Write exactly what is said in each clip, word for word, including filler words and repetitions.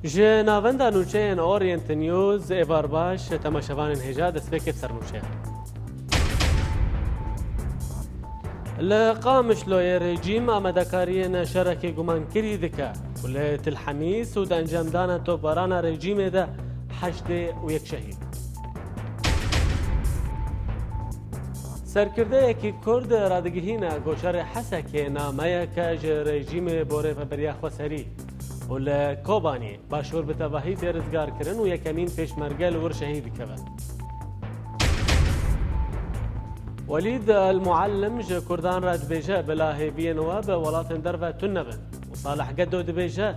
Ji navenda nûçeyên Orient News, êvar baş, temaşevanên hêja destpêkê bi sernûçeyan. Li Qamişloyê rejîm amadekariyên şerekê gumankirî dike û li Til Hemîs û di encamdana topbarana rejîmê de heştê û yek şehîd. Serkirdeyekî Kurd radigihîne ku şerê Hesekê nameyeke ji rejîmê bo rêveberiya xweserî û li Kobaniyê, Başûr, bi tevahî tê rizgarkirin û yekemîn pêşmerge li wir şehîd dikeve. Welîd El Muallim ji Kurdan re dibêje, bila hêviyên we bi welatên derve tune bin û Salih Gedo dibêje,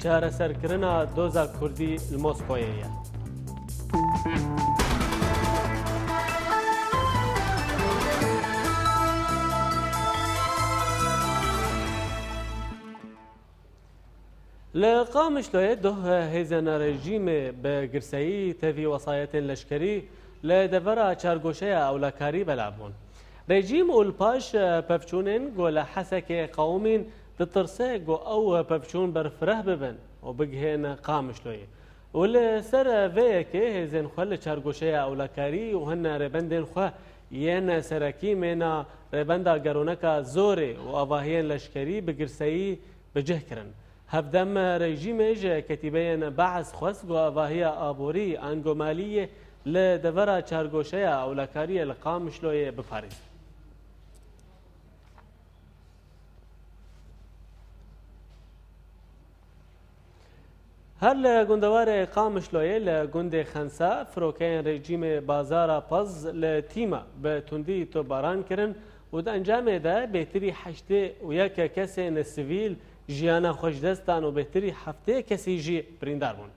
çareserkirina doza Kurdî li Moskoyê ye. Li Qamişloyê doh hêzên rejîmê bi girseyî tevî wesayetên leşkerî li devera çargoşeya ewlekarî belav bûn. Rejîm û li paş pevçûnên ku li Hesekê qewimîn, ditirse ku ew pevçûn berfireh bibin û bigihên Qamişloyê. Û li ser vê yekê hêzên xwe li çargoşeya ewlekarî û hin rêbendên xwe yên serekî mîna rêbenda geroneka zorê û avahiyên leşkerî bi girseyî bi cih kirin. Hevdem rejîmê ji ketîbeyên Be'es xwest ku avahiya aborî ango maliyê li devera çargoşeya ewlekariyê li Qamişloyê biparêzin. Her li gundewarê Qamişloyê li gundê Xensa, firokeyên rejîmê bazara Paz li Tîma bi tundî topbaran kirin û di encamê de bêtirî heştê û yek kesên sivîl jiyana xwe ji dest dan û bêtirî heftê kesî jî birîndar bûn.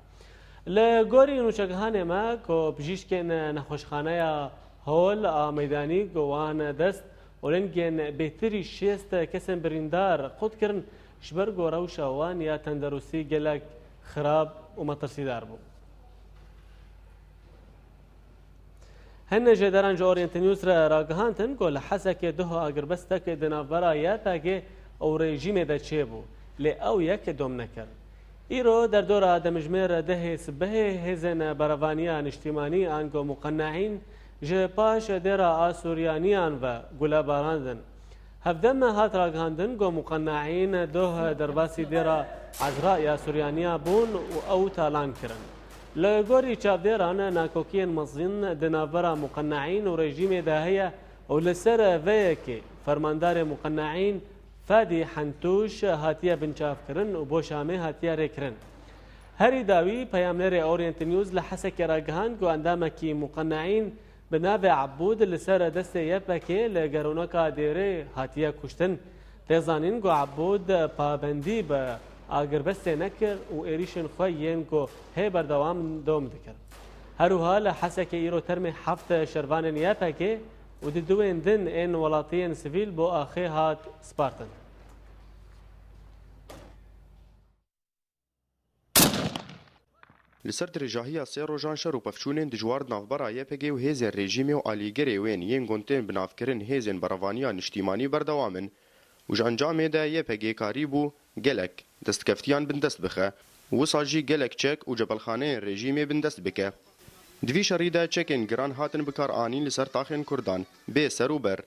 Li gorî nûçegihanê me ku pijîşkên nexweşxaneya Hol a Meydanî ku wan dest û lingên bêtirî şêst kesên birîndar qut kirin, ji ber ku rewşa wan ya tenderûstî gelek xirab û metirsîdar bû. Hin jêderan ji Orient News re ragihandin ku li Hesekê duh agirbestek di navbera Y P G û rejîmê de çêbû, lê ew yek dom nekir. Îro derdora demjimêr dehê sibehê hêzên berevaniya niştîmanî ango muqeneîn ji paş dêra Asuryaniyan ve gule barandin. Hevdem hat ragihandin ku muqeneîn doh derbasî dêra Ezra ya Suryaniya bûn û ew talan kirin. Li gorî çavdêran, nakokiyên mezin di navbera muqeneîn û rejîmê de heye û li ser vê yekê fermandarê muqeneîn Fadî Hentûş hatiye binçavkirin û bo Şamê hatiye rêkirin. Herî dawî, peyamnêrê Orient News li Hesekê ragihand ku endamekî muqeneîn bi navê Ebûd li ser destê Y P G li geroneka Dêrê hatiye kuştin. Tê zanîn ku Ebûd pabendî bi agirbestê nekir û êrîşên xwe yên ku hê berdewam dom dikir. Her wiha li Hesekê îro termê heft şervanên Y P G û di duwên din ên welatiyên sivîl bo axê hat spartin. Li ser dirêjahiya sê rojan şer û pevçûnên dijwar di navbera Y P G û hêzên rejîmê û alîgirê wên yên ku tên binavkirin hêzên berevaniya niştîmanî berdewam in û ji encamê de Y P G karîbû gelek destkeftiyan bindest bixe, wisa jî gelek çek û cepelxaneyên rejîmê bindest bike. Di vî şerî de çekên giran hatin bikaranîn li ser taxên Kurdan, bê ser û ber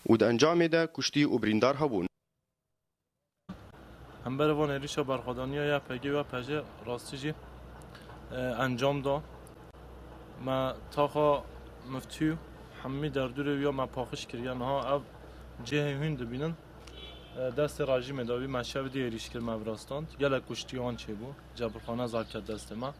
û di encamê de kuştî û birîndar hebûn. Hember van êrîşa berxwedaniya Y P G û Y P J rastî jî, e, encam da. Me taxa miftî û hemî derdûrê wî ya me paqij kiriye. Niha ev cihê hûn dibînin. E, destê rejîmê de wî me şev dî êrîş kir, me virastand. Gelek kuştî wan çêbû. Cebrxane zaf ket destê me.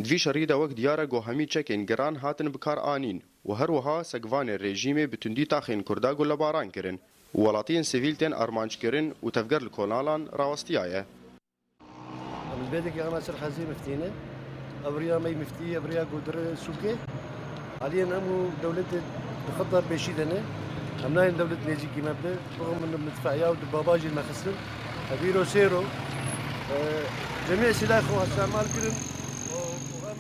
Di vî şerî de wek diyar e ku hemî çekên giran hatin bikaranîn û her wiha segvanê rejîmê bi tundî taxên Kurda gulebaran kirin û welatiyên sivîl tên armanc kirin û tevger li konalan rawestiyaye. Em li bêdekê ana ser hezê miftî ne. Ev riya me yî miftî, ev riya ku dire sûkê. Aliyên em û dewletê di xeta pêşî de ne. Em nayên dewlet nêzîkî me bide. Bixin min midfeya û di baba jî me xistin. Ev îro sêro, e, cemê sîlahê xwe îstemal kirin û, û em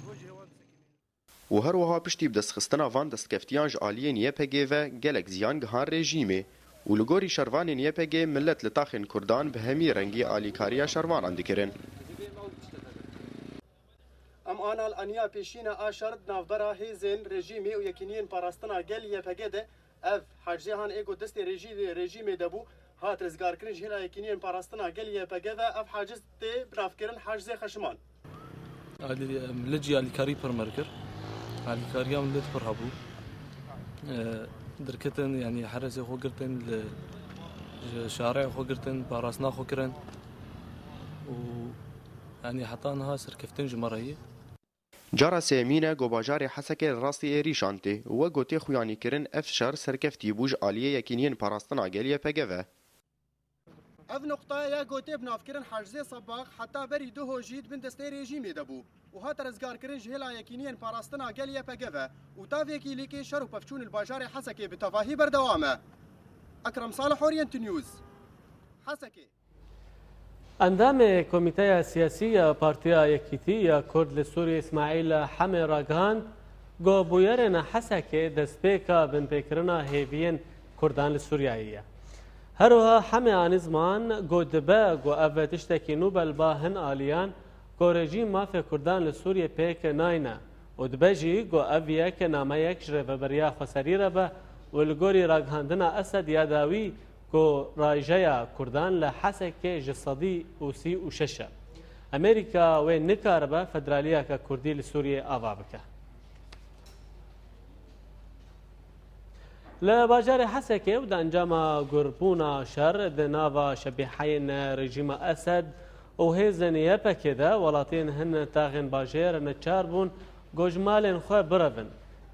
rojê wan disekinînin. Û her wiha piştî bi destxistina van destkeftiyan ji aliyên Y P G ve gelek ziyan gihan rejîmê û li gorî şervanên Y P G millet li taxên Kurdan bi hemî rengî alîkariya şervanan dikirin. Em anal aniya pêşîna a şer di navbera hêzên rejîmê û Yekîniyên Parastina Gel Y P G de. Ev hacizê han ê ku destê rejî-, rejîmê de bû, hat rizgarkirin ji hêla Yekîniyên Parastina Gel Y P G ve. Ev haciz tê binavkirin hacizê xeşiman. Alî-, em, li cî alîkarî pir me kir. Alîkariya min lê pir hebû. E, derketin, yanî heresê xwe girtin, li, ji şarê xwe girtin, parastina xwe kirin. Û, yanî heta niha serkeftin ji me re ye. Cara sêyemîn e ku bajarê Hesekê li rastî êrîşan tê. Wek ku tê xuyanîkirin, ev şer serkeftî bû ji aliyê Yekîniyên Parastina Gel Y P G ve. Ev nuqta ya ku tê binavkirin Hacizê Sebax heta berî duho jî di bin destê rejîmê de bû û hate rizgarkirin ji hêla Yekîniyên Parastina Gel Y P G ve û ta vê kîlîkê şer û pevçûn li bajarê Hesekê bi tevahî berdewam e. Ekrem Salih, Orient News, Hesekê. Endamê Komîteya Siyasî ya Partiya Yekîtî ya Kurd li Sûriyê Îsmaîl Hemê ragihand ku bûyerên Hesekê destpêka binpêkirina hêviyên Kurdan li Sûriyeyê ye. Her wiha Hemê anî ziman ku dibe ku ev tiştekî nû be li ba hin aliyan ku rejîm mafê Kurdan li Sûriyê pêk nayne û dibe jî ku ev yek nameyek ji Rêveberiya Xweserî re be û li gorî ragihandina Esed ya dawî ku rajeya Kurdan li Hesekê ji sedî û sî û şeş e. Amerîka wê nikaribe federaliyeke Kurdî li Sûriyê ava bike. Li bajarê Hesekê û di encama gurbûna şer di nava şebîheyên rejîma Esed û hêzên Y P G de welatiyên hin taxên bajêr neçar bûn ku ji malên xwe birevin.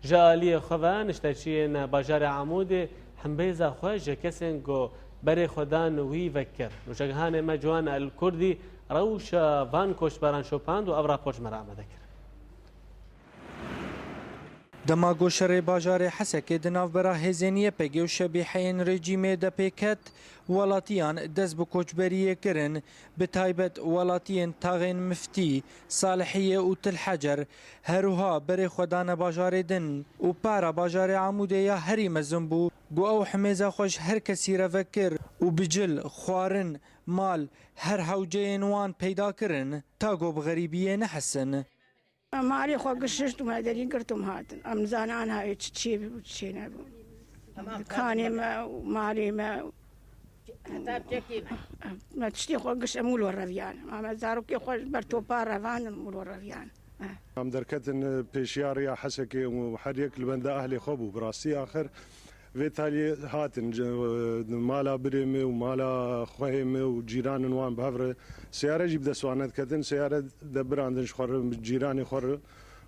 Ji aliyê xwe ve nişteçiyên bajarê Amûdê hembêza xwe ji kesên ku berê xwe dan wî vekir. Nûçegihanê me Ciwan El Kurdî rewşa van koçberan şopand û ev rapor ji me re amade kir. Dema ku şerê bajarê Hesekê di navbera hêzên Y P G û şebîheyên rejîmê de pêk ket, welatiyan dest bi koçberiyê kirin, bi taybet welatiyên taxên Miftî, Salihiyê û Til Hecer, her wiha berê xwe dane bajarê din û para bajarê Amûdê ya herî mezin bû, ku ew himêza xwe ji her kesî re vekir û bi cil, xwarin, mal, her hewceyên wan peyda kirin, ta ku bi xerîbiyê nehesin. Malê xwe gişt û me derî girt û me hatin. Em nizanin anha wê çi çê bû, çi çê nebû. Kanê me û malê me û me tiştê xwe gişt, em wilo reviyan. Ma me zarokê xwe ji ber topa revandin, wilo reviyan. Em derketin, e, pêşiya riya Hesekê û her yek li benda ehlê xwe bû. Bi rastî axir vê taliyê hatin, e, mala birê me û mala xwehê me û cîranên wan bi hev re seyare jî bi dest wan nediketin. Seyare de birandin ji xwe re, cîranê xwe re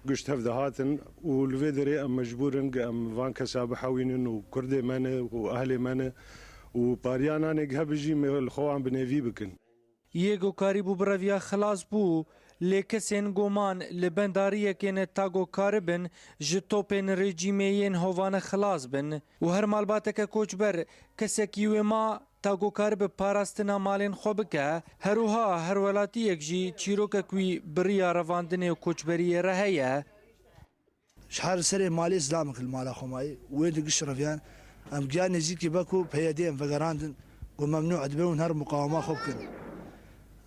gişt hev de hatin û li vê derê em mecbûr in ku em van kesa bihewînin û kurdê me ne û ehlê me ne û pariya nanê gihe bijî me li xwe wan bi nêvî bikin. Yê ku karîbû bireviya xilas bû, lê kesên ku man li benda riyekê ne ta ku karibin ji topên rejîmê yên hovane xilas bin û her malbateke koçber kesekî wê ma ta ku karibe parastina malên xwe bike, her wiha her welatiyek jî çîrokek wî bi riya revandinê û koçberiyê re heye. Ji her serê malê zilamek li mala xwe mayî. Wê di giş reviyan. Em giyan nêzîkî be ku P Y D'ê em vegerandin ku memnû dibe û her muqawema xwe bikin.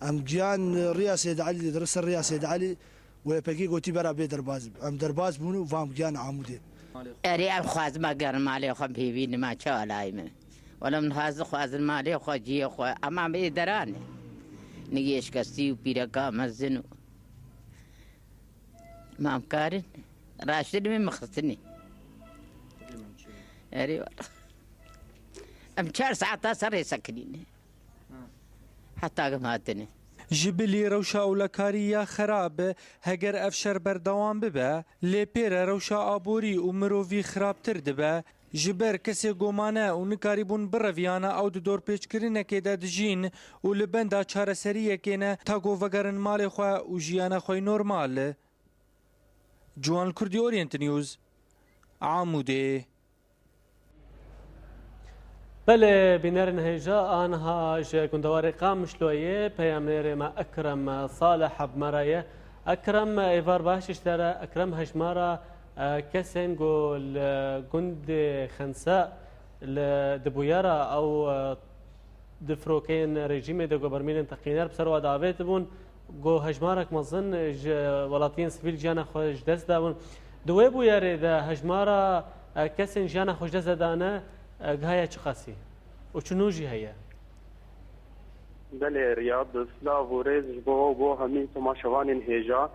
Em giyan riya Seyid Elî, di ser riya Seyid Elî, Y P G gotî bera bê derbas bibin. Em derbas bûn û van giyan Amûdê. Erê, em xwazime gerin malê xwe bihêvînin, ma çi alayî min. Wela min xwazin, xwazin malê xwe, ciyê xwe, ema em ê deran e. Nigê şikestî û pîreka mezin û Ma em karin raştinê min mixistinê. Erê wala. Em çar saeta ser rê sekinîne. Heta em hatine. Ji bilî rewşa ewlekarî ya xerab, heger ev şer berdewam bibe, lê pê re rewşa aborî û mirovî xirabtir dibe. Ji ber kesê ku mane û nikarîbûn bireviyane, ew di dorpêçkirinekê de dijîn û li benda çareseriyekê ne ta ku vegerin malê xwe û jiyana xwe yê normal. Ciwan Kurdî, Orient News, Amûdê. Belê, bînerên hêja, aniha ji gundewarê Qamişloyê peyamnêrê me Ekrem Salih bi me re ye. Ekrem, êvar baş ji te re. Ekrem, hejmara, e, kesên ku li gundê Xensa Li di bûyera ew, e, di firokeyên rejîmê de ku bermîlên teqîner bi ser wa de avêtibûn, ku hejmarek mezin ji welatiyên sivîl jiyana xwe ji dest dabûn. Di wê bûyerê de hejmara, e, kesên jiyana xwe ji dest dane, e, gihaye çiqasî û çi nû jî heye? Belê Riyad, silav û rêz ji bo we û bo hemî temaşevanên hêja.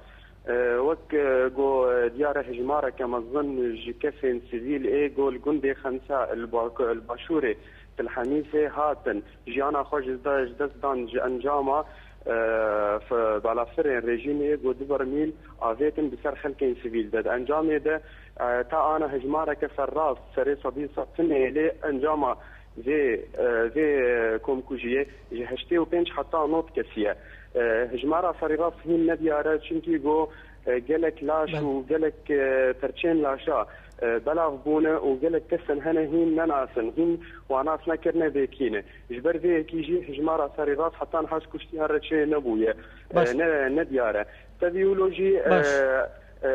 E, wek, e, go, e, diyar e, hejmareke mezin ji kesên sivîl ê go li gundê Xemsa li ba-, li başûrê Til Hemîsê hatin jiyana xwe ji de-, ji dest dan ji encama, e, f-, balafirên rejîmê go du bermîl avêtin bi ser xelkên sivîl de. Di encamê de, e, ta ana hejmareke serrast serê sedî sed tune lê encama vê, e, vê, e, komkujiyê ji heştê û pênc heta nod kesî ye. E, hejmara serîrast hîn nediyar e, çimkî go, e, gelek laş Belê. û gelek, e, perçên laşa, e, belav bûne û gelek kesên hene hîn nenasin, hîn wa nas nekirine bê kî ne. Ji ber vê yekî jî hejmara serîrast heta niha ji kuştiyan re çê nebûye. E, Baş. ne, nediyar e. Tevî wilo jî, e, Baş. e, e,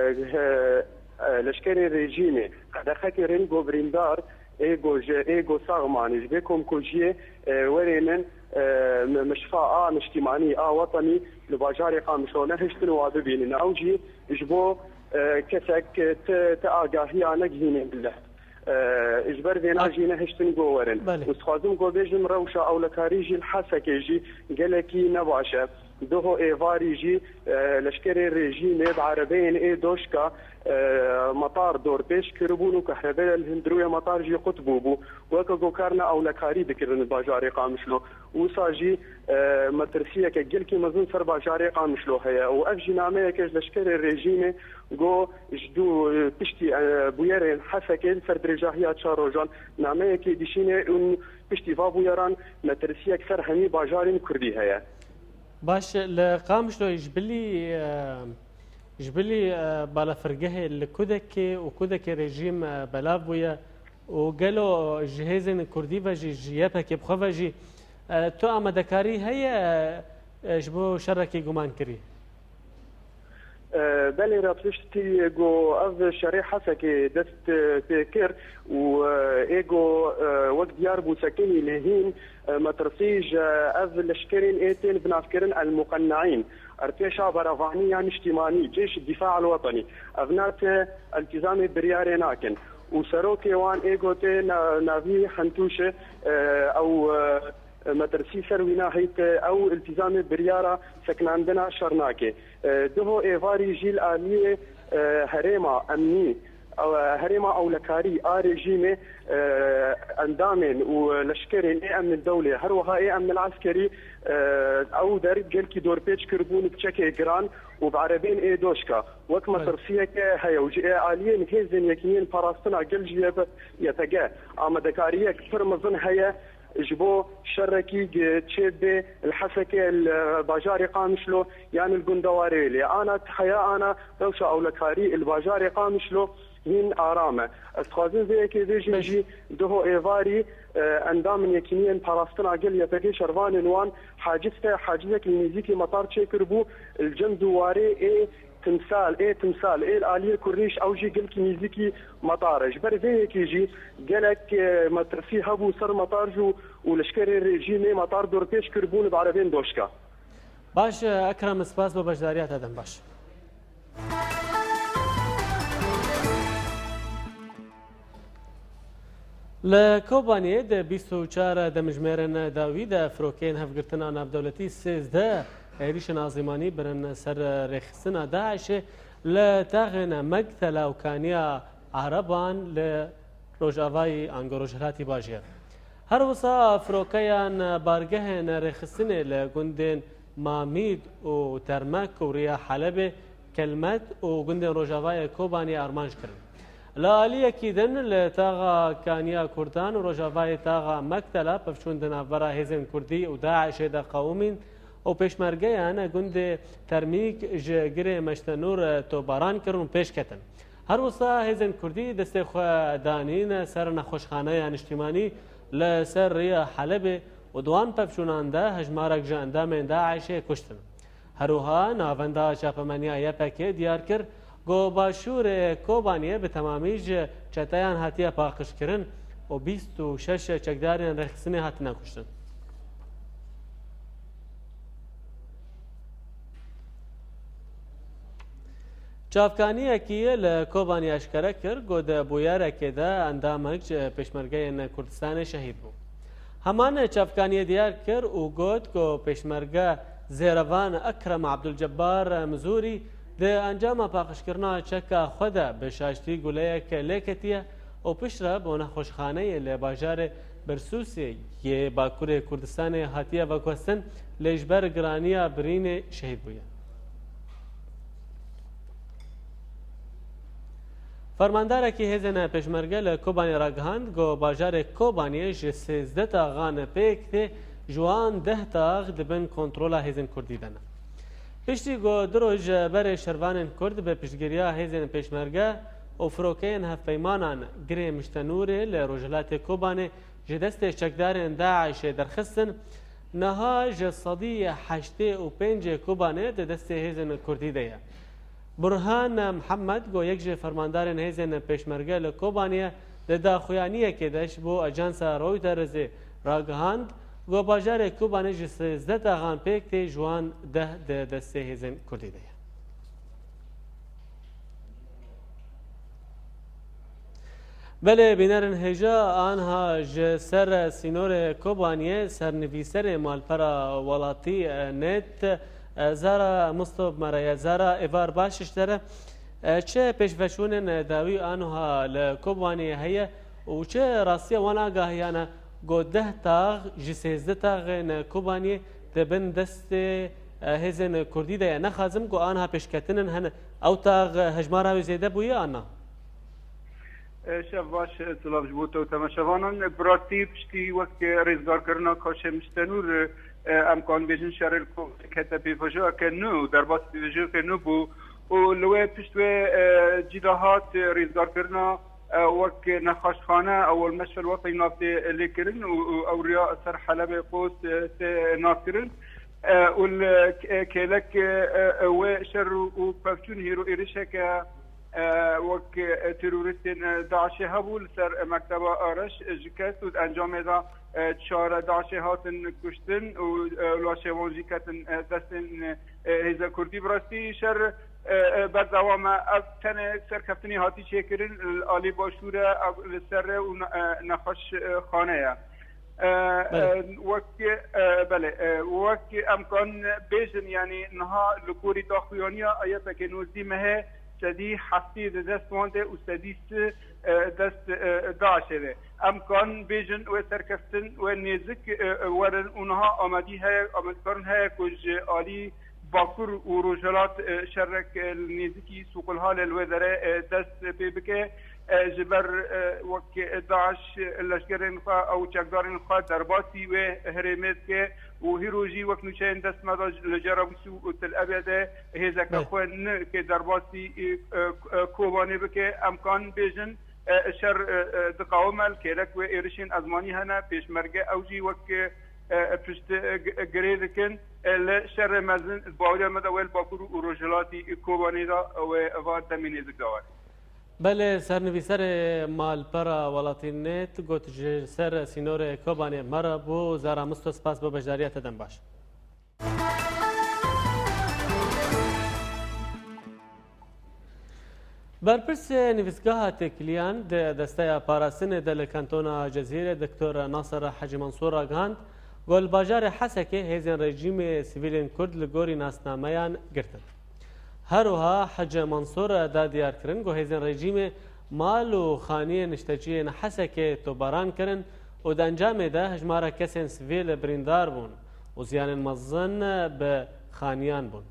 e, leşkerê rejîmê qedexe kirin go birîndar ê go ji, ê go sax manî ji vê komkujiyê, e, werênin, e, mi-, mişfa a niştîmanî a wetenî li bajarê Qamişlo nehiştin û wa bibînin. Ew jî ji bo, e, kesek ti, ti agahiya negihîne millet. E, ji ber vêna Ak- jî nehiştin go werin. Belê. Û dixwazim go bêjim rewşa ewlekarî jî li Hesekê jî gelekî nebaş e. Duho êvarî jî, e, leşkerê rejîmê bi erebeyên ê doşka, e, metar dorpêç kiribûn û kehrebeya li hundirûyê metar jî qut bûbû. Weke ku karina ewlekarî dikirin li bajarê Qamişlo. Wisa jî, e, metirsiyeke gelkî mezin ser bajarê Qamişlo heye û ev jî nameyeke ji leşkerê rejîmê go ji dû, e, piştî, e, bûyerên Hesekê li ser dirêjahiya çar rojan nameyekê dişîne û piştî va bûyeran metirsiyek ser hemî bajarên Kurdî heye. Baş, li Qamişloyê ji bilî, e, ji bilî, e, balafirgehê li Kudekê û Kudekê rejîm, e, belav bûye û gelo ji hêzên Kurdî ve jî, ji Y P G bi xwe ve jî, e, tu amadekarî heye, e, ji bo şerekî gumankirî? E, belê, rastiştî go ev şerê Hesekê dest, e, pê kir û, e, ê go, e, wek diyar bû sekinî lê hîn, e, metirsî ji ev leşkerên ê tên binavkirin El Muqenneîn, Artêşa Berevanî ya Niştîmanî, Ceyş Dîfa El Wetenî, ev nate iltîzamê biryarê nakin û serokê wan ê go tê na-, navî Hentûş e, ew, e, metirsî ser wîna heyt e, ew iltîzamê biryara sekinandina şer nake. E, duho êvarî jî li aliyê, e, herêma emnî, ew, e, herêma ewlekarî a rejîmê, e, endamên û leşkerên ê emnil dewlê, her wiha ê emnil eskerî, e, ew der gelkî dorpêç kiribûn bi çekê giran û bi erebên ê doşka. Wek Belê. metirsiyeke heye û ji ê aliyên hêzên yekîniyên parastina gel jî Y P G amadekariyek pir mezin heye ji bo şerekî gi-, çêbê li Hesekê, li bajarê Qamişlo yan li gundewarê lê ana heya ana rewşa ewlekarî li bajarê Qamişlo hîn aram e. Ez dixwazim vê yekê bêjim Beş. jî duho êvarî, e, endamên yekîniyên parastina gel Y P G şervanên wan haciz te, hacizek li nêzîkî metar çêkiribû li cem dûwarê ê timsal, ê timsal, ê li aliyê kurniş, ew jî gelkî nêzîkî metar e. Ji ber vê yekê jî gelek, e, metirsî hebû ser metar jî û leşkerê rejîmê metar dorpêç kiribûn bi erebên doşka. Baş, Ekrem, spas bo beşdariya te, dem baş. Li Kobaniyê di bîst û çar demjimêrên dawî de firokeyên hevgirtina navdewletî sêzdeh êrîşên azîmanî birin ser rêxistina DAIŞê li taxên Mektela û Kaniya Ereban li rojavayî ango rojhilatî bajêr. Her wisa firokeyan bargehên rêxistinê li gundên Mamîd û Termek û riya Helebê, Kelmet û gundên rojavayê Kobaniyê armanc kirin. Li aliyekî din li taxa Kaniya Kurdan û rojavayê taxa Mektela pevçûn di navbera hêzên Kurdî û DAIŞê de qewimîn û pêşmergeyan gundê Termîk ji girê Meştenûr topbaran kirin û pêş ketin. Her wisa hêzên Kurdî destê xwe danîn ser nexweşxaneya niştîmanî li ser riya Helebê û di wan pevçûnan de hejmarek ji endamên DAIŞê kuştin. Her wiha navenda çapemeniya Y P G diyar kir ku başûrê Kobaniyê bi temamî ji çeteyan hatiye paqijkirin û bîst û şeş çekdarên rêxistinê hatine kuştin. Çavkaniyekî li Kobanî eşkere kir ku di bûyerekê de endamek ji Pêşmergeyên Kurdistanê şehîd bû. Heman çavkaniyê diyar kir û got ku Pêşmerge zêrevan Ekrem Abdulcebbar Mizûrî di encama paqijkirina çeka xwe de bi şaştî guleyek lê ketiye û piştre bo nexweşxaneyê li bajarê Birsûsê yê Bakurê Kurdistanê hatiye veguhestin, lê ji ber giraniya birînê şehîd bûye. Fermandarekî hêzên Pêşmerge li Kobanê ragihand ku bajarê Kobaniyê ji sêzdeh taxan pêk tê, ji wan deh tax di bin kontrola hêzên Kurdî de ne. Piştî ku du roj berê şervanên Kurd bi piştgiriya hêzên Pêşmerge û firokeyên hevpeymanan Girê Miştenûrê li rojhilatê Kobanê ji destê çekdarên DAIŞê derxistin, niha ji sedî heştê û pêncê Kobanê di destê hêzên Kurdî de ye. Burhan Mihemed, ku yek ji fermandarên hêzên Pêşmerge li Kobanê ye, di daxuyaniyekê de ji bo ajansa Reutersê ragihand, ku bajarê Kobanê ji sêzdeh taxan pêk tê, ji wan deh di destê hêzên Kurdî de ye. Belê bînerên hêja, anha ji ser sînorê Kobaniyê sernivîserê Malpera Welatî, e, net, e, Zara Musto bi me re ye. Zara, êvar baş ji te re. E, çi pêşveçûnên dawî anha li Kobaniyê heye û çi rastiya wan agahiyan e ku deh tax ji sêzdeh taxên Kobaniyê di bin destê, e, hêzên Kurdî de ye? Nexazim ku anha pêşketinên hene. Ew tax hejmara wê zêde bûye an na? E, şev baş, e, silav ji bo te û temaşevanan. E, bi rastî piştî wek, e, rêzgarkirina Kaşê Miştenûr, e, e, em kan bêjin şerê li Kobanê kete pêvajoyeke nû, derbas pêvajoyeke nû bû û li wê pişt wê, e, cî de hat, e, rêzgarkirina, e, wek nexweşxane, ewil meşfel wetî nav tê lêkirin û, û ew riya ser Helebê Qos, e, tê naskirin. E, û li, e, kêlek, e, e, wê şer û, û pevçûn hêro êrişeke, e, wek, e, terorîstên, e, DAIŞê hebû li ser mekteba Areş ji kes û di encamê de, e, çar DAIŞê hatin kuştin û, e, laşê wan jî ketin, e, destên, e, hêza Kurdî. Bi rastî şer, e, e, berdewam e. Ev tenê serkeftinê hatî çêkirin li alî başûr e, ev li ser e û ne-, e, nexweş, e, xane ye. E, Belê. e, wek, e, belê, e, wek em kan bêjin, yanî niha li gorî daxuyaniya YPGê nozdî mehê sedî heftê di dest wan de û sedî sî, e, dest, e, DAIŞê de. Em kan bêjin wê serkeftin wê nêzik, e, e, werin û niha amadî heye, amadîkarin heye ku ji alî Bakur û Rojhilat, e, şerek, e, li nêzikî Sûqilhalê li wê derê, e, dest pê bike. E, ji ber, e, wek DAIŞ leşkerên xwe û çekdarên xwe derbasî wê herêmê dike û hîro jî wek nûçeyên dest me de li Cerabûs û Til Ebyadê hêzeke Belê. xwe nike derbasî, e, e, Kobanê bike. Em kan bêjin, e, şer, e, e, diqewime, li kêlek wê êrişên ezmanî hene, pêşmerge ew jî wek, e, e, pişt, e, g-, e, girê dikin. E, li şerê mezin, di bawiya me de wê li Bakur û Rojhilatî Kobanê de wê va demê nêzik de were. Belê, sernivîserê Malpera Welatî net got ji ser sînorê Kobanê me re bû. Zara Misto, spas bo beşdariya te, dem baş. Berpirsê nivîsgeha têkiliyan di desteya parastinê de li kantona Cezîrê, Doktor Nasir Hecî Mansûr ragihand, ku li bajarê Hesekê hêzên rejîmê sivîlên Kurd li gorî nasnameyan girtin. Her wiha Hecî Mansûr da diyarkirin ku hêzên rejîmê mal û xaniyên nişteciyên Hesekê topbaran kirin û di encamê de hejmara kesên sivîl birîndar bûn û ziyanên mezin bi xaniyan bûn.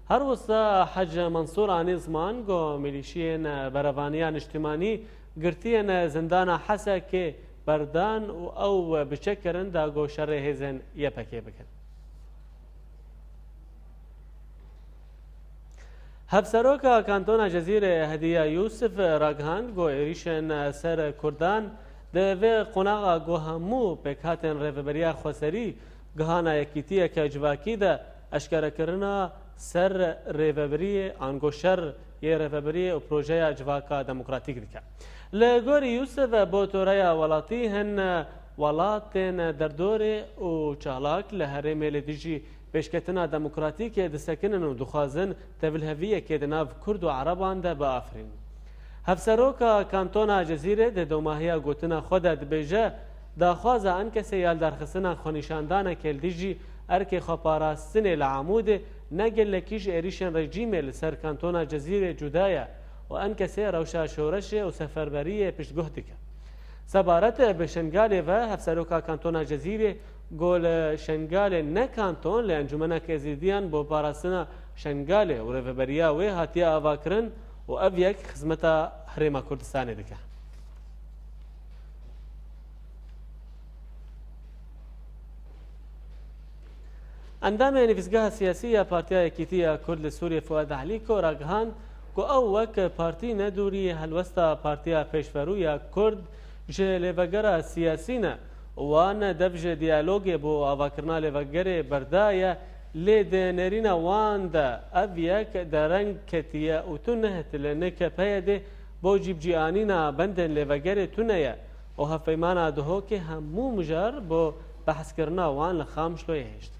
Her wisa Hecî Mansûr anî ziman ku milîşiyên Berevaniya Niştimanî girtiyên zindana Hesekê berdan û ew bi çek kirin da ku şerê hêzên Y P G bikin. Hevseroka Kantona Cezîrê Hediya Yûsif ragihand ku êrîşên ser Kurdan di vê qonaxa ku hemû pêkhatên Rêveberiya Xweserî gihana yekîtiyeke civakî de eşkerekirina ser rêveberiyê ango şer yê rêveberiyê û projeya Civaka Demokratîk dike. Li gorî Yûsif Botoreya welatî hin welatên derdorê û çalak li herêmê li dijî pêşketina demokratîkê disekinin û dixwazin tevliheviyekê di nav Kurd û Ereban de biafirînin. Hevseroka Kantona Cezîrê di domahiya gotina xwe de dibêje, daxwaza Enkesê ya lidarxistina xwenîşandanekê li dijî erkê xweparastinê li Amûdê ne gelekî ji êrîşên rejîmê li ser Kantona Cezîrê cuda ye û Enkesê rewşa şoreşê û seferberiyê piştguh dike. Sebaret bi Şengalê ve, Hevseroka Kantona Cezîrê got, li Şengalê ne kanton, lê Encûmeneke Êzîdiyan bo parastina Şengalê û rêveberiya wê hatiye avakirin û ev yek xizmeta Herêma Kurdistanê dike. Endamê Nivîsgeha Siyasî ya Partiya Yekîtî ya Kurd li Sûriyê Fuad Elîko ragihand ku ew wek partî ne dûrî helwesta Partiya Pêşverû ya Kurd ji lêvegera siyasî ne û wan dev ji diyalogê bo avakirina lêvegerê berdaye, lê di nêrîna wan de ev yek dereng ketiye û tu nehit li nik PYDê bo cîbicîanîna bendên lêvegerê tune ye û hevpeymana Duhokê hemû mijar bo behskirina wan li Qamişloyê hişt.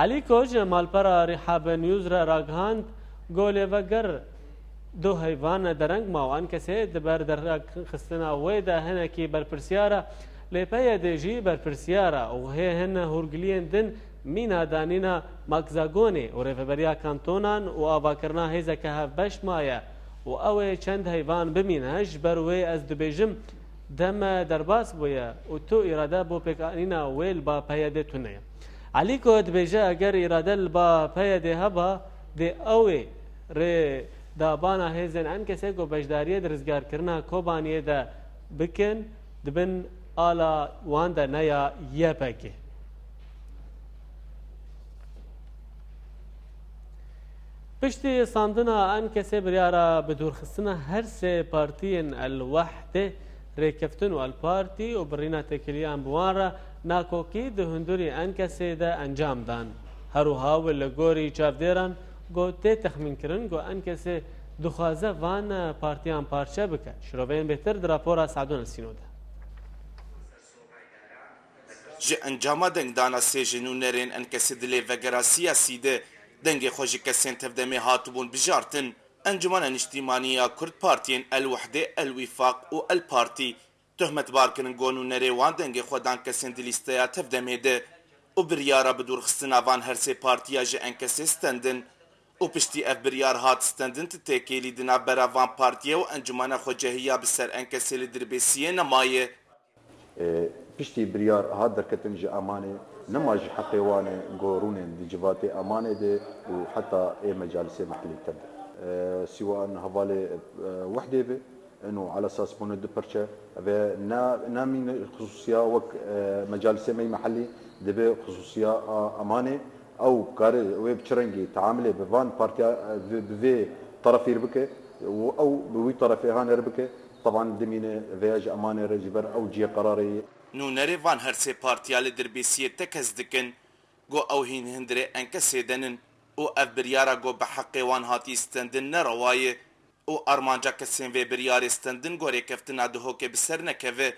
Elîko ji malpera Rîhab News re ragihand, got, lêveger du heyvan dereng ma û Enkesê di ber derxistina wê de hinekî berpirsiyar e, lê PYDê jî berpirsiyar e û hê hin hûrgiliyên din mîna danîna Makzagonê û rêveberiya kantonan û avakirina hêzeke hevbeş maye û ew ê çend heyvan bimîne, ji ber wê ez dibêjim, dem derbas bûye û tu îrade bo pêkanîna wê li ba PYDê tune ye. Elîko dibêje, eger îrade li ba PYDê heba, dê ew ê rê dabana hêzên Enkesê ku beşdariyê di rizgarkirina Kobaniyê de bikin, di bin ala wan de ne ya YPGê. Piştî standina Enkesê biryara bidûrxistina her sê partiyên El Wehdê, Rêkeftin û El Partî û birîna têkiliyan bi wan re nakokî di hundirî Enkesê de encam dan. Her wiha wê li gorî çavdêran got tê texmînkirin ku Enkesê dixwaze van partiyan parçe bike. Şiroveyên bêhtir di rapora Sadûn El Sîno de. Ji encama dengdana sê ji nûnerên Enkesê di lêvegera siyasî de dengê xwe ji kesên tevdemê hatibûn bijartin. Encûmena Niştîmanî ya Kurd, partiyên El Wehdê, El Wîfaq û El Partî tuhmetbar kirin ku nûnerê wan dengê xwe dan kesên di lîsteya tevdemê de û biryara bidûrxistina van her sê partiya ji Enkesê stendin û piştî ev biryar hat stendin, ti têkêlî di navbera van partiye û Encûmena Xwecehiya bi ser Enkesê li Dirbêsiyê nemaye. E, piştî biryar hat derketin ji Amanê, nema ji heqê wan e ku rûnên di civatê Amanê de û heta ê mecalisê mehellî tevde. E, sîwan hevalê, e, Wehdê be, ino ala esas bûne du perçe. Ve na, namîne xisûsiya wek, e, mecalisê me yê mehellî, dibe xisûsiya a Amanê. Ew kare wê bi çi rengî teamilê bi van partiya, e, bi, bi vê terefî re bike û ew bi wî terefê hanê re bike. Teban dimîne vêya ji Amanê re, ji ber ew cihê qerarê ye. Nûnerê van her sê partiya li Dirbêsiyê tekez dikin ku ew hîn hundirê Enkesê de nin û ev biryara ku bi heqê wan hatî stendin nerewa ye û armanca kesên vê biryarê stendin ku rêkeftina Duhokê bi ser nekeve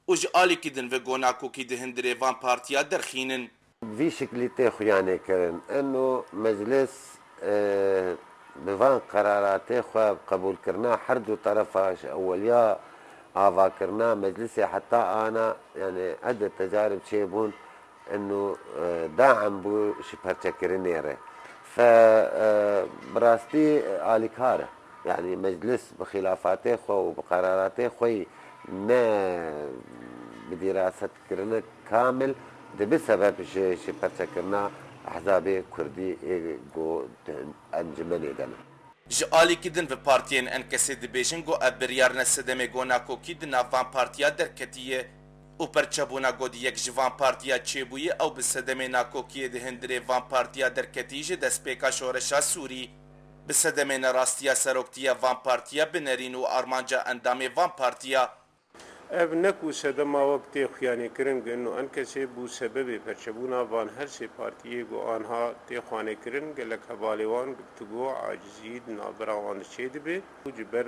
û ji alîkî din ve ku nakokî di hundirê van partiya derxînin. Vî şiklî tê xuyanê kirin. Eno meclis, e, bi van qeraratê xwe, qebûlkirina her du terefa, ji eweliya avakirina meclisê heta ana, yani ede tecarib çêbûn, eno, e, daim bû ji perçekirinê re. Fe, e, bi rastî alîkar e. Yani meclis bi xilafatê xwe û bi qeraratê xwe yî ne bi dîrasetkirine kamil dibe sebeb ji, ji perçekirina ehzabê kurdî ê ku di encûmenê de ne. Ji alîkî din ve partiyên Enkesê dibêjin ku ev biryar ne sedemê ku nakokî di nav van partiya derketiye û perçebûna ku di yek ji van partiya çêbûye ew bi sedemê nakokiyê di hundirê van partiya derketî ji destpêka şoreşa Sûrî. Bi sedemê nerastiya seroktiya van partiya binerîn û armanca endamê van partiya. Ev ne ku sedema wek tê xuyanêkirin û enkesê bû sebebê perçebûna van her sê partiyê ku anha tê xwanêkirin, gelek hevalê wan guftûgo, acizî di navbera wan de çêdibe û ji ber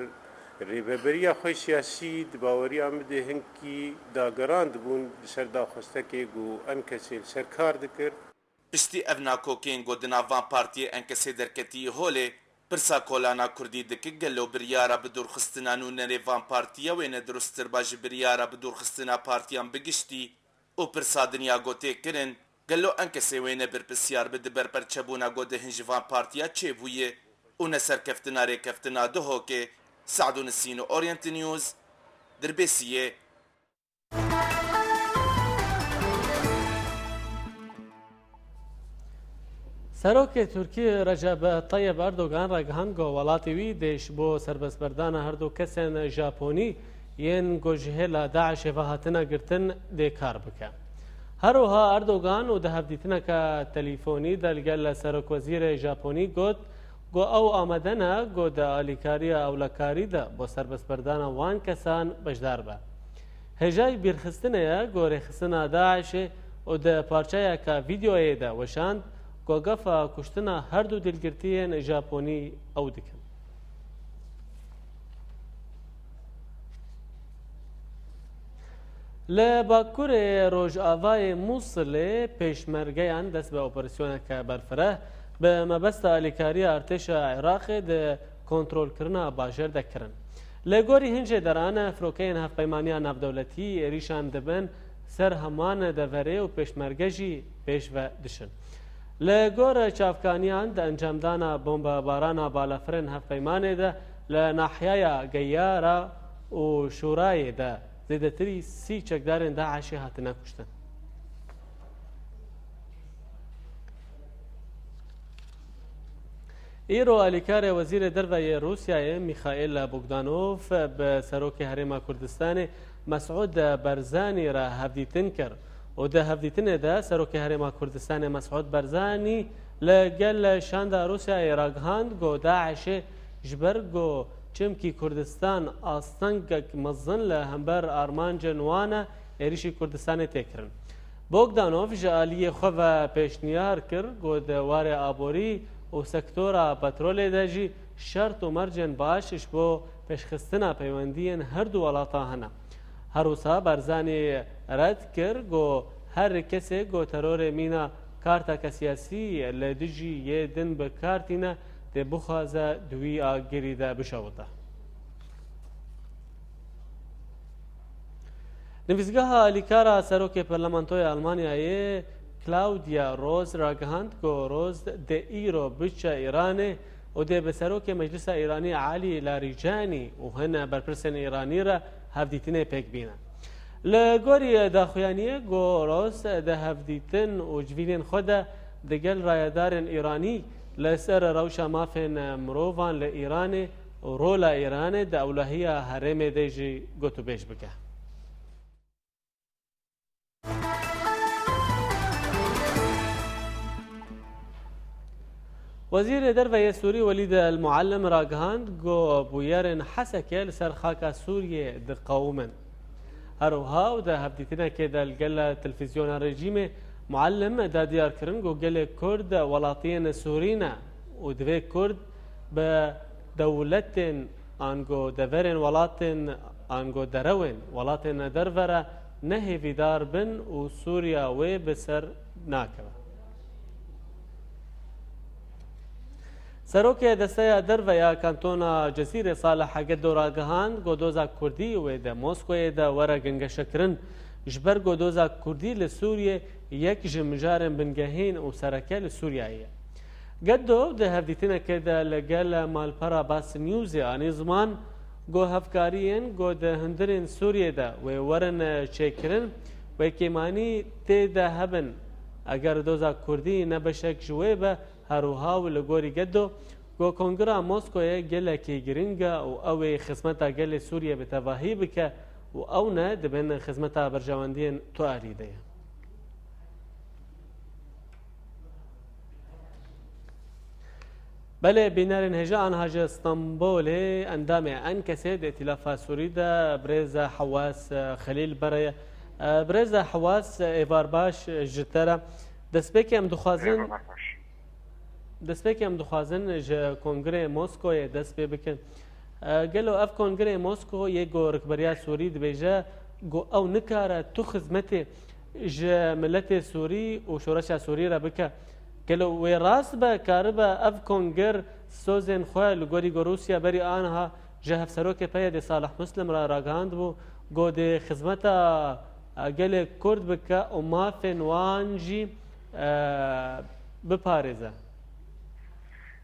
rêveberiya xwe siyasî di baweriya min de hinkî dagerandibûn li ser daxwestekê ku enkesê li ser kar dikir. Piştî ev nakokên ku di nav van partiyê enkesê derketî holê, pirsa kolana kurdî dike gelo biryara bidûrxistina nûnerê van partiya wêne dirustir ba ji biryara bidûrxistina partiyan bi giştî û pirsa dinya ku tê kirin, gelo enkesê wêne berpirsiyar bi di ber perçebûna ku dihin ji van partiya çêbûye û neserkeftina rêkeftina Duhokê? Se'dû Nisîn, Orient News, Dirbêsiyê. Serokê Tirkî Recep Tayyip Erdogan ragihand ku welatê wî dê ji bo serbestberdana her du kesên Japonî yên ku ji hêla DAIŞê ve hatine girtin dê kar bike. Her wiha Erdogan û di hevdîtineke telîfonî de li gel Serokwezîrê Japonî got ku ew amade ne ku di alîkariya ewlekarî de bo serbestberdana wan kesan beşdar be. Hêjayî bîrxistinê ye ku rêxistina DAIŞê û di parçeyeke vîdeoyê de weşand ku gefa kuştina her du dilgirtiyên Japonî ew dikin. Li bakurê rojavayê Mûsilê pêşmergeyan dest bi operasyoneke berfireh bi mebesta alîkariya artêşa Iraqê di kontrolkirina bajêr de kirin. Li gorî hin jêderan, firokeyên Hevpeymaniya Navdewletî êrîşan dibin ser heman deverê û pêşmerge jî pêş ve dişin. Li gor çavkaniyan, di encamdana bombebarana balafirên hevpeymanê de li nahiyaya Geyara û Şûrayê de zêdetirî sî çekdarên DAIŞê hatine kuştin. Îro alîkarê Wezîrê Derve yê Rûsyayê Mîxaîl Bogdanov bi Serokê Herêma Kurdistanê Mesûd Barzanî re hevdîtin kir û di hevdîtinê de Serokê Herêma Kurdistanê Mesûd Barzanî li gel şanda Rûsyayê ragihand ku DAIŞê ji ber ku çimkî Kurdistan astengek mezin li hember armancên wan e, êrîşî Kurdistanê tê kirin. Bogdanov ji aliyê xwe ve pêşniyar kir ku di warê aborî û sektora petrolê de jî şert û mercên baş ji bo pêşxistina peywendiyên her du welatan hene. Her wisa Barzanî red kir ku her kesê ku terorê mîna karteke siyasî li dijî yê din bi kar tîne, dê bixwaze di wî agirî de bişewite. Nivîsgeha alîkara Serokê Parlamentoya Almanyayê Claudia Roz ragihand ku Roz dê îro biçe Îranê û dê bi Serokê Meclisa Îranî Elî Larîcanî û hin berpirsên Îranî re hevdîtinê pêk bîne. Li gorî daxuyaniyê ku Roz di hevdîtin û civînên xwe de digel rayedarên Îranî li ser rewşa mafên mirovan li Îranê û rola Îranê di ewlehiya herêmê de jî gotûbêj bike. Wezîrê Derve yê Sûrî Welîd El Muallim ragihand ku bûyerên Hesekê li ser xaka Sûriyê diqewimin. Her wiha û di hevdîtinekê de li gel televîzyona rejîmê, Muallim da diyar kirin ku gelê Kurd welatiyên Sûrî ne û divê Kurd bi dewletên ango deverên welatên ango derewên welatên derve re nehêvîdar bin û Sûriya wê bi ser nakeve. Serokê Desteya Derve ya Kantona Cezîrê Salih Gedo ragihand ku doza Kurdî wê di Moskoyê de were gengeşekirin, ji ber ku doza Kurdî li Sûriyê yek ji mijarên bingehîn û sereke li Sûriyeyê ye. Gedo di hevdîtinekê de li gel malpera Bas Newsê anî ziman ku hevkariyên ku di hundirên Sûriyê de wê werin çêkirin, wê kêmanî tê de hebin. Eger doza Kurdî ne beşek ji wê be, her wiha û li gorî Gedo, ku Kongira Moskoyê gelekî giring e û ew ê xizmeta gelê Sûriyê bi tevahî bike û ew ne di bin xizmeta berjewendiyên tu alî de ye. Belê, bînerên hêja, anha ji Stenbolê endamê ENKS'ê di Îtîlafa Sûrî de birêz Hewas Xelîl bi re ye. Birêz Hewas, êvar baş ji te re. Destpêkê em dixwazin, Eyvallah, baş. Destpêkê em dixwazin ji Kongirê Moskoyê dest pê bikin. Gelo ev Kongirê Mosko yê ku rikberiya Sûrî dibêje ku ew nikare tu xizmetê ji miletê Sûrî û şoreşa Sûrî re bike. Gelo wê rast be, karibe ev kongir sozên xwe li gorî ku Rûsya berî aniha ji hevserokê P Y D'ê Salih Muslim re ragihandibû, ku dê xizmeta, e, gelê Kurd bike û mafên wan jî, e, biparêze?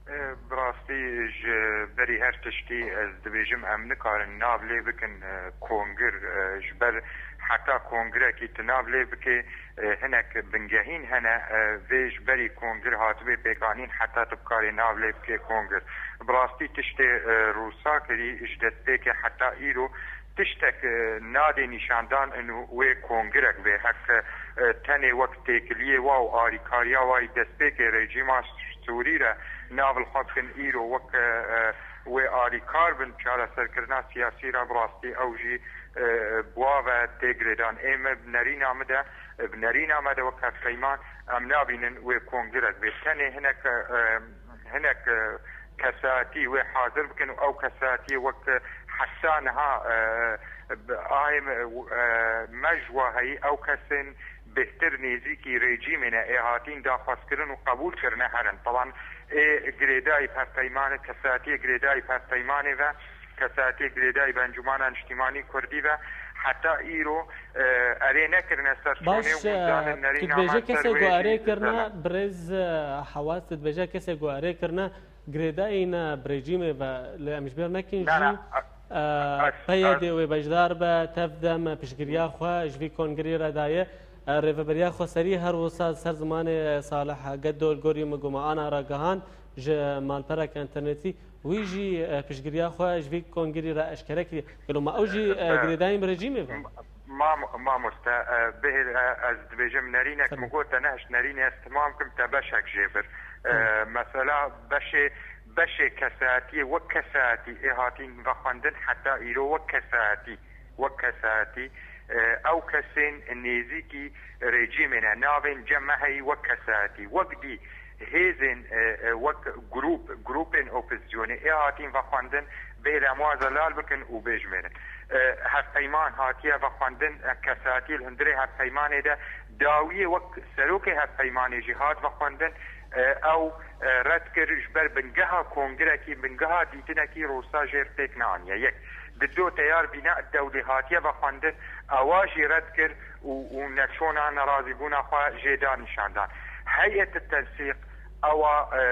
E, bi rastî ji berî her tiştî ez dibêjim em nikarin nav lê bikin, e, kongir, e, ji ber heta kongirekî tu nav lê bikê, e, hinek bingehîn hene, e, vê ji berî kongir hatibê pêkanîn heta tu bikarê nav lê bikê kongir. Bi rastî tiştê, e, Rûsa kirî ji destpêkê heta îro tiştek, e, nadê nîşandan inu wê kongirek bê. Hek, e, tenê wek têkiliyê wa û arîkariya wa yî destpêkê rejîma Sûrî re nav li xwe bikin îro wek, e, e, wê arîkar bin çareserkirina siyasî re, bi rastî ew jî, e, bi wa ve tê girêdan. Ê me bi nerîna min de, bi nerîna me de wek hevpeyman em nabînin wê kongirek bê. Tenê hinek, e, hinek, e, kesatî wê hazir bikin û ew kesatiyê wek heta niha, e, bi ahê me, e, me ji wa heyî ew kesên bêhtir nêzîkî rejîmê ne ê hatîn daxwazkirin û qebûl kirine herin. Taban ê girêdayî bi hevpeymanê, kesatiyê girêdayî bi hevpeymanê ve, kesatiyê girêdayî bi Encûmena Niştîmanî Kurdî ve heta îro, e, erê nekirine ser çonê û hûn zanin nerîna me ser wê jî zene. Baş, e, tu dibêje kesê ku erê kirine, birêz, e, Hewas, tu dibêje kesê ku erê kirine, girêdayî ne bi rejîmê ve, lê em ji bîr nekin jî, e, P Y D wê beşdar be, tev dem piştgiriya xwe ji vî kongirî re daye. E, rêveberiya Xweserî her wisa ser zimanê Salih Gedo li gorî min ku me ana ragihand ji malpereke înternetî, wî jî, e, piştgiriya xwe ji vî kongirî re eşkere kiriye. Gelo ma ew jî, e, girêdayîn bi rejîmê ve? Mam-, mamoste, e, bihêl, e, ez dibêjim nerînek min got te nehişt nerînê ez timam kim te beşek jê bir. E, mesela beşê, beşê kesayetiyê wek kesayetî ê hatîn vexwendin heta îro wek kesayetî, wek kesayetî, e, ew kesên nêzîkî rejîmê ne, navên cem me heyî wek kesayetî, wek dî hêzên, e, e, wek grûp, grûpên opozîsyonê ê hatîn vexwendin, bêhêl em wa zelal bikin û bêjmêrin. E, hevpeyman hatiye vexwendin, e, kesatî li hundirê hevpeymanê de dawiyê wek serokê hevpeymanê jî hat vexwendin, e, ew, e, red kir ji ber bingeha kongirekî, bingeha dîtinekî Rûsa jêr pêk neaniye. Yek, di do teyar bîna dewlê hatiye vexwendin, ewa jî red kir û, û neçona nerazîbûna xwe jê da nîşandan. Heyet tensîq, ewa, e,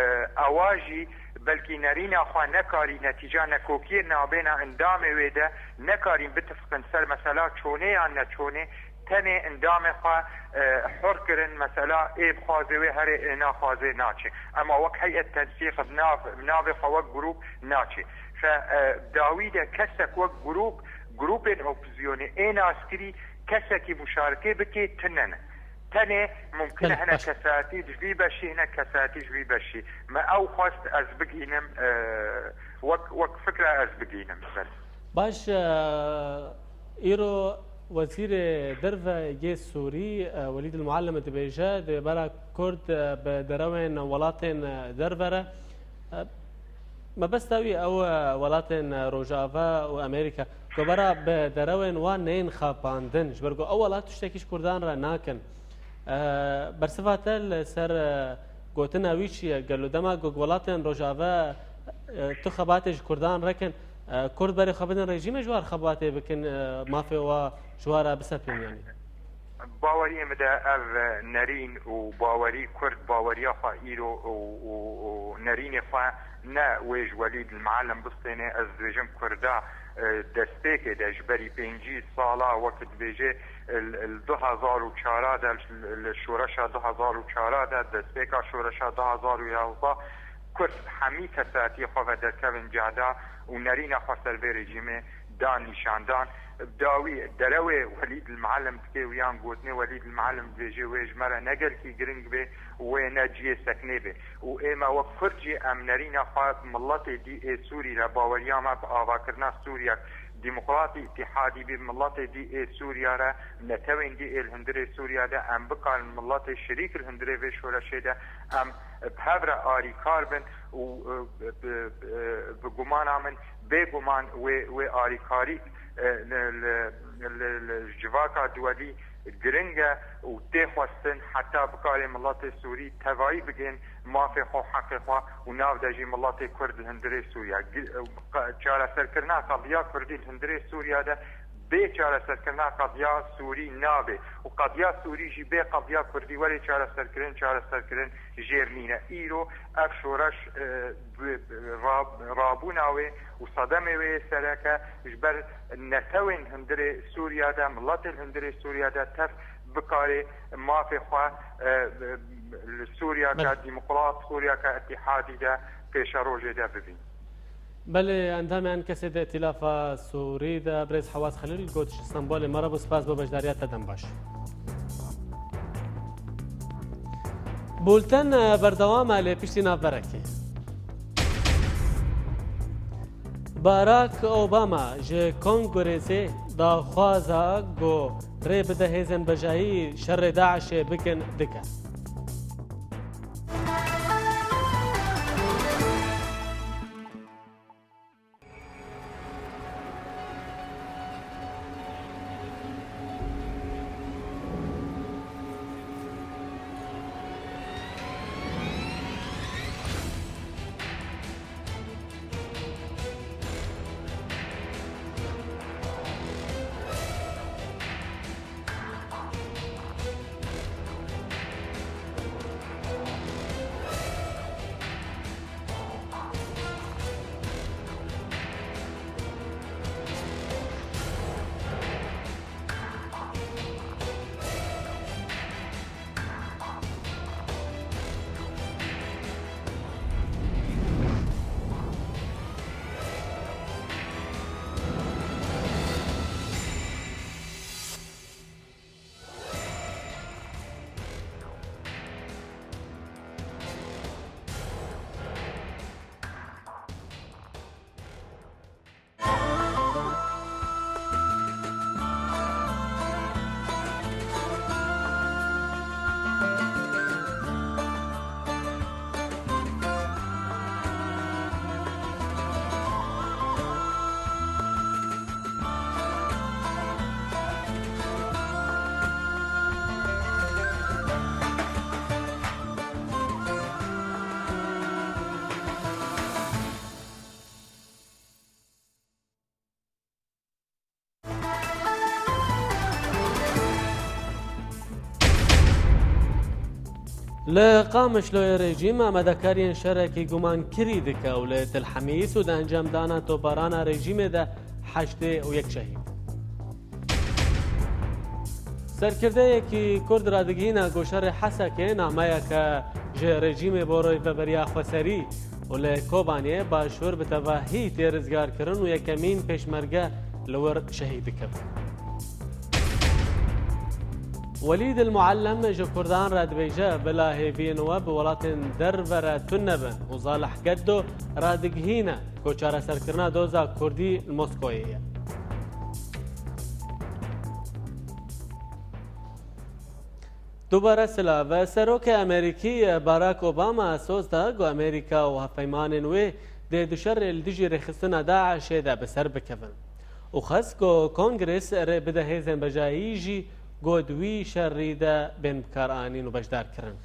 ewa jî belkî nerîna xwe nekarî netîca nekokiyê nabêna endamê wê de nekarîn bitifiqin ser mesela çonê yan neçonê, tenê endamê xwe, e, hur kirin, mesela ê bixwaze wê herê, ê naxwaze naçê. Ema wek heyet tensîq bi nav, bi navê xwe wek grûp naçê. Fe, e, dawî de kesek wek grûp, grûpên opozîsyonê ê naskirî kesekî muşarikê bikê tune ne. Tenê mumkin e hinek kesatî ji vî beşî, hinek kesatî ji vî beşî. Me ew xwest ez bigînim, e, wek, wek fikre ez bigînim. Belê. Baş, e, îro Wezîrê Derve yê Sûrî, e, Welîd El Muallim dibêje, dê bera Kurd, e, bi derewên welatên, e, derve re, e, mebesta wî ew, e, welatên, e, Rojava û Amerîka, ku bera bi derewên wan neyên xapandin, ji ber ku ew welat tiştekî ji Kurdan re nakin. E, bersiva te li ser, e, gotina wî çi ye? Gelo dema ku welatên Rojava, e, tu xebatê ji Kurdan re kin, e, Kurd berê xwe bidin rejîmê ji war xebatê bikin, e, mafê wa ji wa re bisepin yanî? Baweriyê min de ev, e, nerîn û bawerî Kurd baweriya xwe îro û, û, û nerînê xwe ne wê ji Welîd Muallim bistêne. Ez dibêjim Kurda, e, destpêkê de ji berî pêncî sala wek dibêje, li, li du hezar û çar de, li, li şoreşa du hezar û çar de, destpêka şoreşa du hezar û yazdeh, Kurd hemî kesatiyê xwe ve derkevin cehda û nerîna xwe ser vê rejîmê Dan nîşandan, bi dawî derewê Welîd el Muallim dike û yan gotinê Welîd el Muallim dibêje wê ji me re ne gelkî giring bê, wê ne cihê sekinê bê. Û ême wek Kurd jî em nerîna xwe bi miletê dî ê Sûrî re, baweriya me bi avakirina Sûriyek demokratî, îtîhadî bî, miletê dî ê Sûriya re, netewên dî ê li hundirê Sûriya de em bikarin miletê şirîk li hundirê vê şoreşê de em bi hev re arîkar bin û, e, bi, bi, bi, bi gumana min bêguman wê, wê arîkarî, e, li, li, li, li civaka duwelî giring e û tê xwestin heta bikarê miletê Sûrî tevayî bigên mafê xwe, heqê xwe û nav de jî miletê Kurd li hundirê Sûriya. Gi-, qe-, çareserkirina qediya Kurdî li hundirê Sûriya de bê çareserkirina qediya Sûrî nabe û qediya Sûrî jî bê qediya Kurdî were çareserkirin, çareserkirin jêr nîne. Îro ev şoreş, e, bi, bi, ra-, rabûna wê û sedemê wê yê sereke ji ber netewên hundirê Sûriya de, miletên hundirê Sûriya de tev bikarê mafê xwe, e, li Sûriyaka Belê. Demokrat, Sûriyaka îtîhadî de pêşerojê de bibîn. Belê, endamê ENKSê di Îtîlafa Sûrî de birêz Hewaz Xelîl got ji Stenbolê. Me re bû, spas bo beşdariya te, dem baş. Bulten, e, berdewam e lê piştî navberekê. Barack Obama ji Kongresê daxwaza ku rê bide hêzên bejayî şerê DAIŞê bikin dike. Li Qamişloyê rejîm amadekariyên şerekî gumankirî dike û li Til Hemîs û di encamdana topbarana rejîmê de heştê û yek şehîd. Serkirdeyekî Kurd radigihîne ku şerê Hesekê nameyeke ji rejîmê bo rêveberiya xweserî û li Kobaniyê Başûr bi tevahî tê rizgarkirin û yekemîn pêşmerge li wir şehîd dikevin. Welîd el Muallem ji Kurdan re dibêje, bila hêviyên we bi welatên derve re tune bin û Zalih Geddo radigihîne ku çareserkirina doza Kurdî li Moskoyê ye. Dubare silav. Serokê Amerîkî Barack Obama soz da ku Amerîka û hevpeymanên wê dê di şerê li dijî rêxistina DAIŞê de bi ser bikevin û xwest ku Kongres rê bide hêzên bejayî jî ku di wî şerî de bên bikaranîn û beşdarkirin.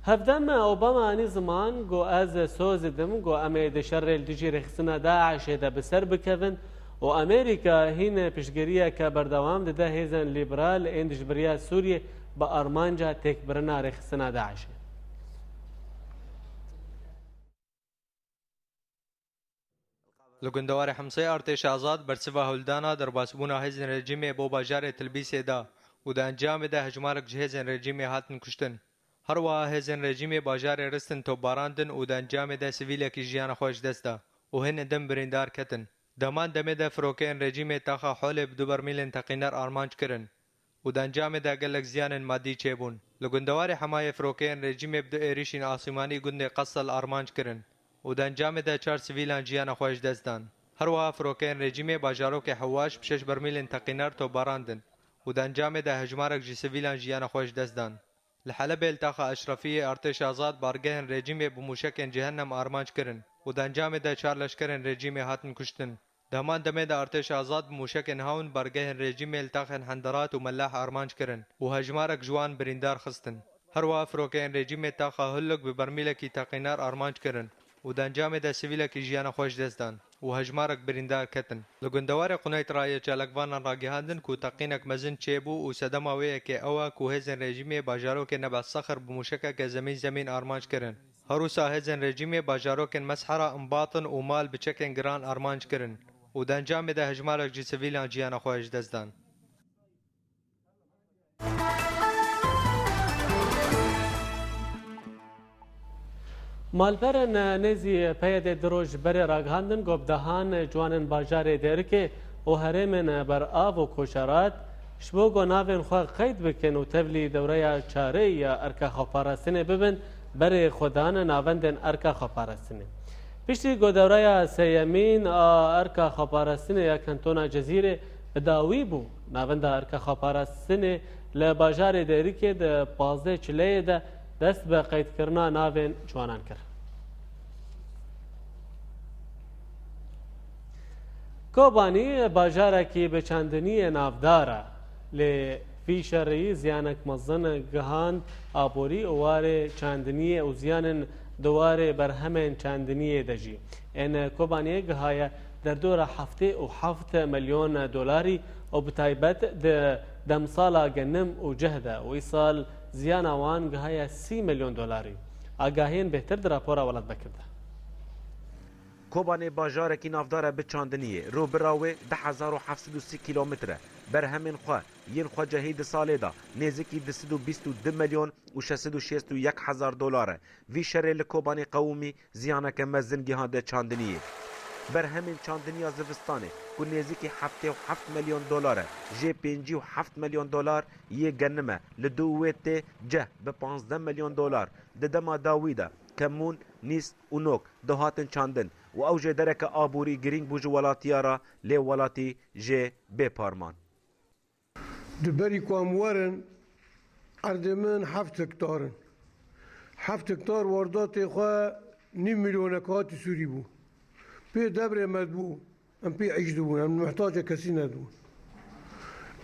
Hevdem Obama anî ziman ku ez soz didim ku em ê di şerê li dijî rêxistina DAIŞê de bi ser bikevin û Amerîka hîn piştgiriyeke berdewam dide hêzên lîberal ên dijbiriya Sûriyê bi armanca têkbirina rêxistina DAIŞê. Li gundewarê Himsê artêşa azad bersiva hewldana derbasbûna hêzên rejîmê bo bajarê Tilbîsê da û di encamê de hejmarek ji hêzên rejîmê hatin kuştin. Her wiha hêzên rejîmê bajarê Ristin topbarandin û di encamê de sivîlekî jiyana xwe ji dest da û hinê din birîndar ketin. Di heman demê de firokeyên rejîmê taxa Holê bi du bermîlên teqîner armanc kirin û di encamê de gelek ziyanên madî çêbûn. Li gundewarê Hemayê firokeyên rejîmê bi du êrişên asîmanî gundê Qesel armanc kirin û di encamê de çar sivîlan jiyana xwe ji dest dan. Her wiha firokeyên rejîmê bajarokê Hewaş bi şeş bermîlên teqîner topbarandin û di encamê de hejmarek ji sivîlan jiyana xwe ji dest dan. Li Helebê li taxa Eşrefiyê artêşa Azad bargehên rejîmê bi mûşekên Cehennem armanc kirin û di encamê de çar leşkerên rejîmê hatin kuştin. Di heman demê de artêşa Azad bi mûşekên Hawn bargehên rejîmê li taxên Henderat û Melah armanc kirin û hejmarek ji wan birîndar xistin. Her wiha firokeyên rejîmê taxa Hulluk bi bermîlekî teqînar armanc kirin û di encamê de sivîlekî jiyana xwe ji dest dan û hejmarek birîndar ketin. Li gundewarê Quneyt rayê çalakvanan ragihandin ku teqînek mezin çêbû û sedema wê yekê ew e ku hêzên rejîmê bajarokê Nebel Sexir bi mûşekeke zemîn zemîn armanc kirin. Her wisa hêzên rejîmê bajarokên Meshera, Mbatin û Mal bi çekên giran armanc kirin û di encamê de hejmarek ji sivîlan jiyana xwe ji dest dan. Malperên nêzî P Y D'ê du roj berê ragihandin ku bi dehan ciwanên bajarê Dêrikê û herêmên ber av û koşerat ji bo ku navên xwe qeyd bikin û tevlî dewreya çarê ya erka xweparastinê bibin, berê xwe dan navendên erka xweparastinê. Piştî ku dewreya sêyemîn a erka xweparastinê ya kentona Cezîrê bi dawî bû, navenda erka xweparastinê li bajarê Dêrikê di pazdeh çileyê de dest bi qeydkirina navên ciwanan kir. Kobanî bajarekî bi çandiniyê navdar e, lê vî şerî ziyanek mezin gihand aborî û warê çandiniyê û ziyanên di warê berhemên çandiniyê de jî. Ên Kobaniyê gihaye derdora heftê û heft milyon dolarî û bi taybet di demsala genim û cih de û îsal ziyana wan gihaye sî milyon dolarî. Agahiyên bêhtir di rapora Welat Bekir de. Kobanê bajarekî navdar e bi çandiniyê. Rûbira wê du hezar û heft sed û sî kîlometre. Berhemên xwe yên xwecihî di salê de nêzîkî du sed û bîst û du milyon û şeş sed û şêst û yek hezar dolar e. Vî şerê li Kobanê qewimî ziyaneke mezin gihande çandiniyê. Berhemên çandiniya zivistanê ku nêzîkî heftê û heft milyon dolar e, jê pêncî û heft milyon dolar yê genim e, li dû wê tê cih bi panzdeh milyon dolar. Di dema dawî de kemûn, nîst û nok dihatin çandin û ew jê dereke aborî girîng bû ji welatiya re, lê welatî jê bê par man. Di berî ku em werin, erdê min heft hektar in. Heft hektar wardatê xwe nîv milyonek hatî Sûrî bû. Pê debrê me dibû, em pê îş dibûn, em mihtacê kesî nedibûn.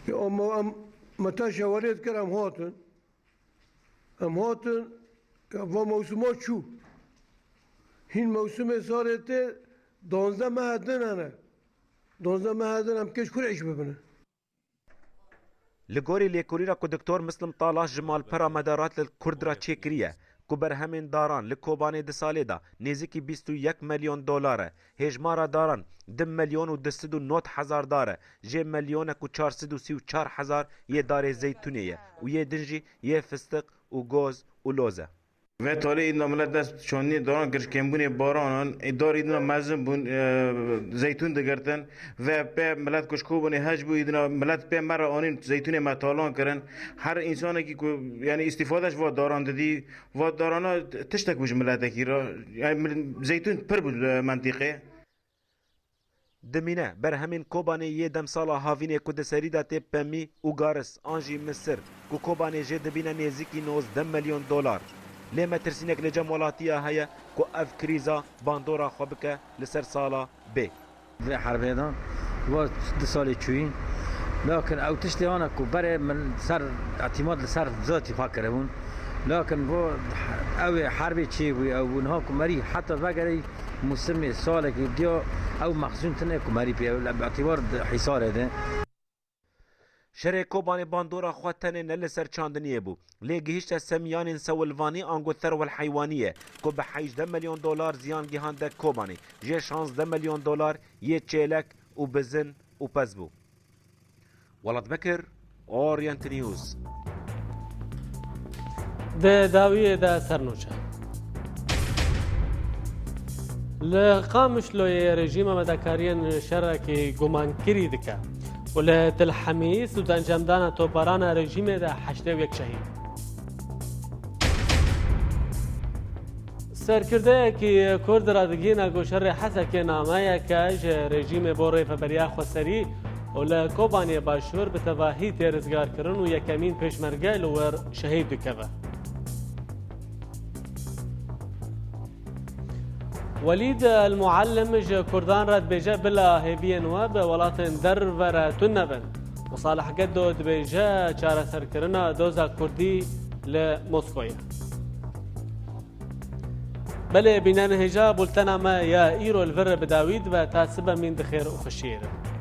Ya ama em, me te şewerê dikir, em hatin. Em hatin, ya va mewsima çû. Hîn mewsimê salê tê, danzdeh mehe din hene. Danzdeh mehe din em kê ji kur îş bibine? Li gorî lêkolîna ku Doktor Mislim Talaş ji malpera Medarat li Kurd re çêkiriye, ku berhemên daran li Kobanê di salê de nêzîkî bîst û yek milyon dolar e, hêjmara daran du milyon û du sed û nod hezar dar e, jê milyonek û çar sed û sî û çar hezar yê darê zeytûnê ye û yê din jî yê fistiq û goz û loz e. Ve talê îdina milet dest çandinê daran kir ji kêmbûnê baranan, ê dar îdina mezin bûn, e, zeytûn digirtin ve pê milet ku ji Kobanê hej bû, îdina milet pê me re anîn zeytûnê me talan kirin. Her însanekî ku, yanî, îstîfade ji va daran didî, va darana tiştek bû ji miletekî re. Yanî mil-, zeytûn pir bû li mentîqê. Dimîne berhemên Kobanê yê demsala havînê ku di serî de tê pemî û garis an jî misir ku Kobanê jê dibîne nêzîkî nozdeh milyon dolar. Lê metirsînek li cem welatiya heye ku ev krîza bandora xwe bike li ser sala bê. Vê herbê de va du salê çûyî. Lakin ew tiştê hane ku berê min ser îtîmat li ser zatî xwe kiribûn. Lakin va ew ê herbê çêbûyî ew bû. Niha ku merî heta vegerî mûsimê salekî diya ew mexzûn tune ku merî pê ew li îtîbar di hîsarê de. Şerê Kobanê bandora xwe tenê ne li ser çandiniyê bû, lê gihîşte semiyanên sewilvanî ango serwel heywanî ye ku bi hejdeh milyon dolar ziyan gihande Kobanê, jê şazdeh milyon dolar yê çêlek û bizin û pez bû. Welat Bekir, Orient News. Di dawiyê de sernûçe. Li Qamişloyê rejîma fedakariyên şerekî gumankirî dike û li Til Hemîs û di encamdana toparana rejîmê de heştê û yek şehîd. Serkirdeyekî Kurd radigihîne ku şerê Hesekê nameyeke ji rejîmê bo Rêveberiya Xweserî û li Kobaniyê Başûr bi tevahî tê rizgarkirin û yekemîn pêşmerge li wir şehîd dikeve. Welîd El Muallim ji Kurdan re dibêje bila hêviyên we bi welatên derve re tune bin û Salih Geddo dibêje çareserkirina doza Kurdî li Moskoyê. Belê bînerên hêja, bultena me ya îro li vir bi dawî dibe, ta sibe mîn di xêr û xweşiyê de.